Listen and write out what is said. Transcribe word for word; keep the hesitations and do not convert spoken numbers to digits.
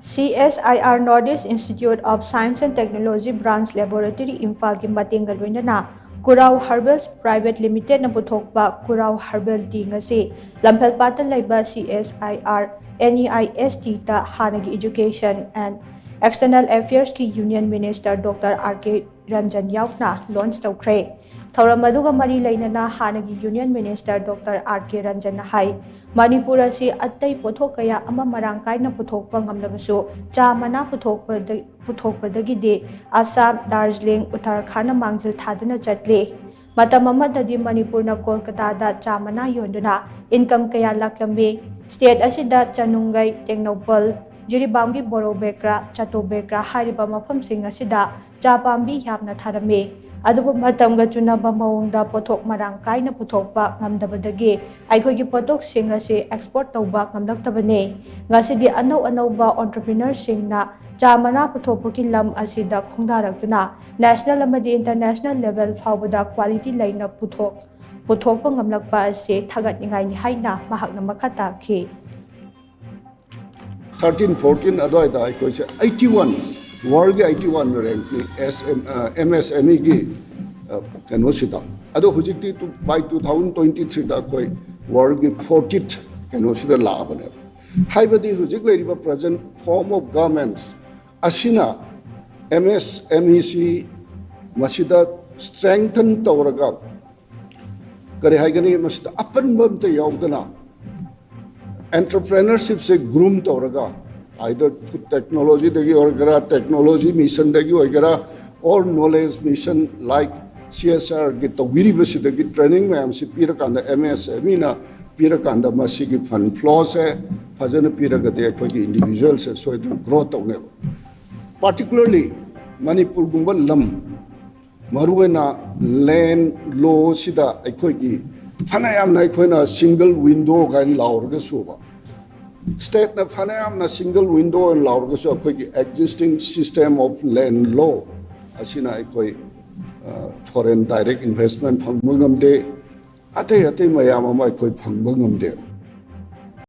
CSIR North East Institute of Science and Technology Branch Laboratory ꯏꯝꯐꯥꯜꯒꯤ ꯃꯇꯦꯡꯒ ꯂꯣꯏꯅꯅ ꯀꯨꯔꯥꯎ ꯍꯔꯕꯦꯜꯁ private ꯂꯤꯃꯤꯇꯦꯗꯅ ꯄꯨꯊꯣꯛꯄ ꯀꯨꯔꯥꯎ herbal T ꯉꯁꯤ ꯂꯝꯐꯦꯜꯄꯥꯠꯇ ꯂꯩꯕ CSIR NEISTꯇ ꯍꯥꯟꯅꯒꯤ Education and External Affairsꯀꯤ Union Minister Doctor R K Ranjan ꯌꯥꯎꯅ launch ꯇꯧꯈ꯭ꯔꯦ꯫ ꯊꯧꯔꯝ ꯑꯗꯨꯒ ꯃꯔꯤ ꯂꯩꯅꯅ ꯍꯥꯟꯅꯒꯤ Union Minister Doctor R K ꯔꯟꯖꯟꯅ ꯍꯥꯏ, ꯃꯅꯤꯄꯨꯔ ꯑꯁꯤ ꯑꯇꯩ ꯄꯣꯠꯊꯣꯛ ꯀꯌꯥ ꯑꯃ ꯃꯔꯥꯡ ꯀꯥꯏꯅ ꯄꯨꯊꯣꯛꯄ ꯉꯝꯂꯕꯁꯨ ꯆꯥ ꯃꯅꯥ ꯄꯨꯊꯣꯛꯄꯗ-, ꯄꯨꯊꯣꯛꯄꯗꯒꯤꯗꯤ ꯑꯁꯥꯝ, ꯗꯥꯔꯖꯤꯂꯤꯡ, ꯎꯠꯇꯔꯈꯥꯟꯗ ꯃꯥꯡꯖꯤꯜ ꯊꯥꯗꯨꯅ ꯆꯠꯂꯤ꯫ ꯃꯇꯝ ꯑꯃꯗꯗꯤ ꯃꯅꯤꯄꯨꯔꯅ ꯀꯣꯜꯀꯇꯥꯗ ꯆꯥ ꯃꯅꯥ ꯌꯣꯟꯗꯨꯅ ꯏꯟꯀꯝ ꯀꯌꯥ ꯂꯥꯛꯂꯝꯃꯤ꯫ ꯁ꯭ꯇꯦꯠ ꯑꯁꯤꯗ ꯆꯅꯨꯡꯒꯩ, ꯇꯦꯡꯅꯧꯄꯜ, ꯖꯤꯔꯤꯕꯥꯝꯒꯤ ꯕꯣꯔꯣ ꯕꯦꯀ꯭ꯔꯥ, ꯆꯥꯇꯣ ꯕꯦꯀ꯭ꯔꯥ ꯍꯥꯏꯔꯤꯕ ꯃꯐꯝꯁꯤꯡ ꯑꯁꯤꯗ ꯆꯥ ꯄꯥꯝꯕꯤ ꯌꯥꯝꯅ ꯊꯥꯔꯝꯃꯤ꯫ ꯑꯗꯨꯕꯨ ꯃꯇꯝꯒ ꯆꯨꯅꯕ ꯃꯑꯣꯡꯗ ꯄꯣꯠꯊꯣꯛ ꯃꯔꯥꯡ ꯀꯥꯏꯅ ꯄꯨꯊꯣꯛꯄ ꯉꯝꯗꯕꯗꯒꯤ ꯑꯩꯈꯣꯏꯒꯤ ꯄꯣꯠꯊꯣꯛꯁꯤꯡ ꯑꯁꯤ ꯑꯦꯛꯁꯄꯣꯔꯠ ꯇꯧꯕ ꯉꯝꯂꯛꯇꯕꯅꯤ꯫ ꯉꯁꯤꯗꯤ ꯑꯅꯧ ꯑꯅꯧꯕ ꯑꯣꯟꯇꯔꯄ꯭ꯔꯤꯅꯔꯁꯤꯡꯅ ꯆꯥ ꯃꯅꯥ ꯄꯨꯊꯣꯛꯄꯒꯤ ꯂꯝ ꯑꯁꯤꯗ ꯈꯣꯡꯗꯥꯔꯛꯇꯨꯅ ꯅꯦꯁꯅꯦꯜ ꯑꯃꯗꯤ ꯏꯟꯇꯔꯅꯦꯁꯅꯦꯜ ꯂꯦꯚꯦꯜ ꯐꯥꯎꯕꯗ ꯀ꯭ꯋꯥꯂꯤꯇꯤ ꯂꯩꯅ ꯄꯨꯊꯣꯛ-, ꯄꯨꯊꯣꯛꯄ ꯉꯝꯂꯛꯄ ꯑꯁꯤ ꯊꯥꯒꯠꯅꯤꯡꯉꯥꯏꯅꯤ ꯍꯥꯏꯅ ꯃꯍꯥꯛꯅ ꯃꯈꯥ ꯇꯥꯈꯤ꯫ ꯊꯥꯔꯇꯤꯟ ꯐꯣꯔꯇꯤꯟ ꯑꯗꯨꯋꯥꯏꯗ ꯑꯩꯈꯣꯏꯁꯦ ꯑꯩꯠꯇꯤ ꯋꯥꯟ, ꯋꯥꯔꯜꯒꯤ ꯑꯩꯠꯇꯤ ꯋꯥꯟ ꯔꯦꯡꯛꯅꯤ ꯑꯦꯁ ꯑꯦꯝ ꯑꯦꯝ ꯑꯦꯁ ꯑꯦꯝ ꯏꯒꯤ ꯀꯩꯅꯣꯁꯤꯗ꯫ ꯑꯗꯣ ꯍꯧꯖꯤꯛꯇꯤ ꯇꯨ ꯕꯥꯏ ꯇꯨ ꯊꯥꯎꯖꯟ ꯇ꯭ꯋꯦꯟꯇꯤ ꯊ꯭ꯔꯤꯗ ꯑꯩꯈꯣꯏ ꯋꯥꯔꯜꯒꯤ ꯐꯣꯔꯇꯤꯠ ꯀꯩꯅꯣꯁꯤꯗ ꯂꯥꯛꯑꯕꯅꯦꯕ꯫ ꯍꯥꯏꯕꯗꯤ ꯍꯧꯖꯤꯛ ꯂꯩꯔꯤꯕ present form of governments ꯑꯁꯤꯅ ꯑꯦꯝ ꯑꯦꯁ ꯑꯦꯝ ꯏꯁꯤ ꯃꯁꯤꯗ strengthen ꯇꯧꯔꯒ ꯀꯔꯤ ꯍꯥꯏꯒꯅꯤ, ꯃꯁꯤꯗ ꯑꯄꯟꯕ ꯑꯝꯇ ꯌꯥꯎꯗꯅ entrepreneurshipꯁꯦ groom ꯇꯧꯔꯒ, either technologyꯗꯒꯤ ꯑꯣꯏꯒꯦꯔꯥ, technology missionꯗꯒꯤ ꯑꯣꯏꯒꯦꯔꯥ, or knowledge mission like CSIRꯒꯤ ꯇꯧꯕꯤꯔꯤꯕꯁꯤꯗꯒꯤ training ꯃꯌꯥꯝꯁꯤ ꯄꯤꯔꯀꯥꯟꯗ, ꯑꯦꯝ ꯑꯦꯁ ꯑꯦꯝ ꯏꯅ ꯄꯤꯔꯀꯥꯟꯗ ꯃꯁꯤꯒꯤ fund flowꯁꯦ ꯐꯖꯅ ꯄꯤꯔꯒꯗꯤ ꯑꯩꯈꯣꯏꯒꯤ individualꯁꯦ ꯁꯣꯏꯗꯅ grow ꯇꯧꯅꯦꯕ꯫ Particularly ꯃꯅꯤꯄꯨꯔꯒꯨꯝꯕ ꯂꯝ, ꯃꯔꯨꯑꯣꯏꯅ land lawꯁꯤꯗ ꯑꯩꯈꯣꯏꯒꯤ ꯐꯅꯌꯥꯝꯅ ꯑꯩꯈꯣꯏꯅ single window ꯀꯥꯏꯅ ꯂꯥꯎꯔꯒꯁꯨꯕ, stateꯅ ꯐꯅꯌꯥꯝꯅ single window ꯑꯣꯏꯅ ꯂꯥꯎꯔꯒꯁꯨ ꯑꯩꯈꯣꯏꯒꯤ existing system of land law ꯑꯁꯤꯅ ꯑꯩꯈꯣꯏ foreign direct investment ꯐꯪꯕ ꯉꯝꯗꯦ, ꯑꯇꯩ ꯑꯇꯩ ꯃꯌꯥꯝ ꯑꯃ ꯑꯩꯈꯣꯏ ꯐꯪꯕ ꯉꯝꯗꯦ꯫